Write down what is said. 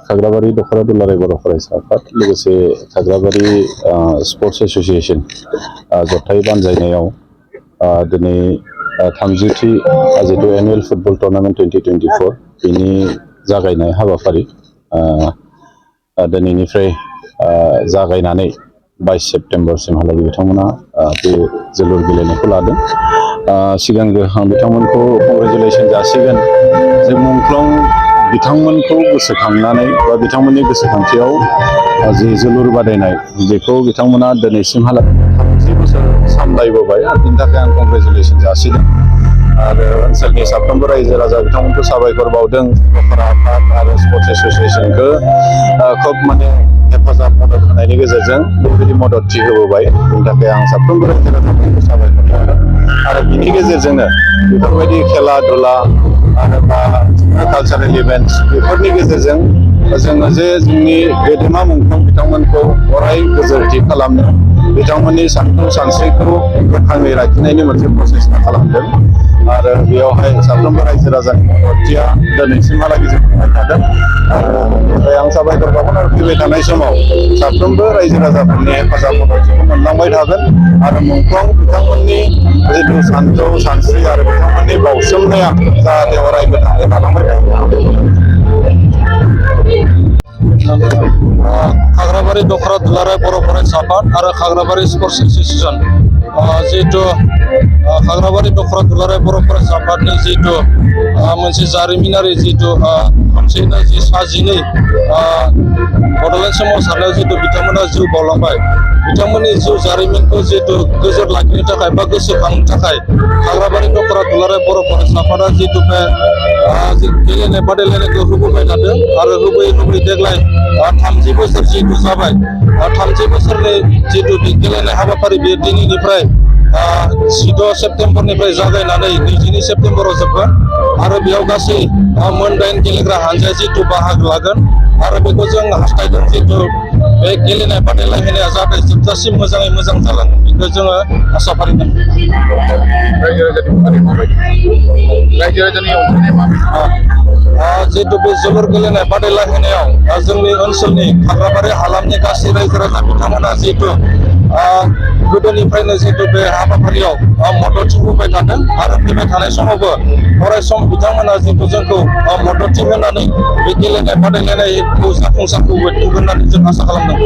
खाग्राबारि दख'रा दुलाराय बर' फरायसा आफाद लोगोसे खाग्राबारि स्पर्ट्स एसोसिएशन जथाय बानजायनायाव दिनै 30थि जितु एनुवेल फुटबल टुर्नामेन्ट 2024 बेनि जागायनाय हाबाफारि दिनैनिफ्राय जागायनानै 22 सेप्तेम्बरसिमहालागै बिथांमोना बे जोलुर गेलेनायखौ लादों। सिगांग्रो आं बिथांमोनखौ कंग्रेचुलेसन जासिगोन जे मुंख्लं बिथांमोनखौ गोसोखांनानै बा बिथांमोननि गोसोखांथियाव जि जोलुर बादायनाय बेखौ बिथांमोना दिनैसिमहालागै 30 बोसोर सामलायबोबाय आरो बिनि थाखाय आं कंग्रेचुलेसन जासिदों आरो ओनसोलनि साफ्रोमबो रायजो राजा बिथांमोनखौ साबायखर बावदों। दख'रा आफाद आरो स्पर्ट्स एसोसिएशनखौ खोब हेफाजाब मदद होनायनि गेजेरजों बेबायदि मददथि होबोबाय। बेनि थाखाय आं साफ्रोमबो रायजो राजाफोरखौ साबायखर बावदों आरो बिनि गेजेरजोंनो बेफोरबायदि खेला दुला आरो कालचारेल इभेन्ट्स बेफोरनि गेजेरजों जोङो जे जोंनि गेदेमा मुंख्लं बिथांमोनखौ अराय गोजोरथि खालामनो बिथांमोननि सानथौ सानस्रिखौ गोख्रोङै लाखिनायनि मोनसे प्रसेसता खालामदों आरो बेयावहाय साफ्रोमबो रायजो राजानि मददथिया दिनैसिमहालागै जों मोनबाय थादों। ओमफ्राय आं साबायखर बावगोन आरो फैबाय थानाय समाव साफ्रोमबो रायजो राजाफोरनि हेफाजाब मददथिखौ मोनलांबाय थागोन आरो मुंख्लं बिथांमोननि जिथु सानथौ सानस्रि आरो बिथांमोननि बाउसोमनाया जाहाथे अरायबो थालांबाय थागोन। खाग्राबारि दख'रा दुलाराय बर' फरायसा आफाद आरो खाग्राबारि स्पर्ट्स एसोसिएशन जिहेतु खाग्राबारि दख'रा दुलाराय बर' फरायसा आफादनि जिहेतु मोनसे जारिमिनारि जिहेतु खनसेनो जि 12 बड'लेण्ड सोमावसारनायाव जिहेतु बिथांमोना जिउ बावलांबाय बिथांमोननि जिउ जारिमिनखौ जिहेतु गोजोर लाखिनो थाखाय बा गोसोखांनो थाखाय खाग्राबारि दख'रा दुलाराय बर' फरायसा आफादा जिहेतु बे गेलेनाय बादायलायनायखौ होबोबाय थादों आरो होबोयै देग्लाय 30 बोसोर जिहेतु जाबाय 30 बोसोरनि जिहेतु गेलेनाय हाबाफारि बेयो दिनैनिफ्राय 16 सेप्तेम्बरनिफ्राय जागायनानै 22 सेप्तेम्बराव जोबगोन आरो बेयाव गासै मोन 8 गेलेग्रा हानजाया जिहेतु बाहागो लागोन आरो बेखौ जों हास्थायदों जिहेतु बे गेलेनाय बादायलायनाया जाहाथे जोबजासिम मोजाङै मोजां जालाङो बेखौ जोङो आसा फारिदों। जिहेतु बे जोलुर गेलेनाय बादायलायनायाव जोंनि ओनसोलनि खाग्राबारि हालामनि गासै रायजो राजा बिथांमोना जिहेतु गोदोनिफ्रायनो जिहेतु बे हाबाफारियाव मददथि होबाय थादों आरो फैबाय थानाय समावबो अरायसम बिथांमोना जिहेतु जोंखौ मददथि होनानै बे गेलेनाय बादायलायनायखौ जाफुंसार होगोन होननानै जों आसा खालामदों।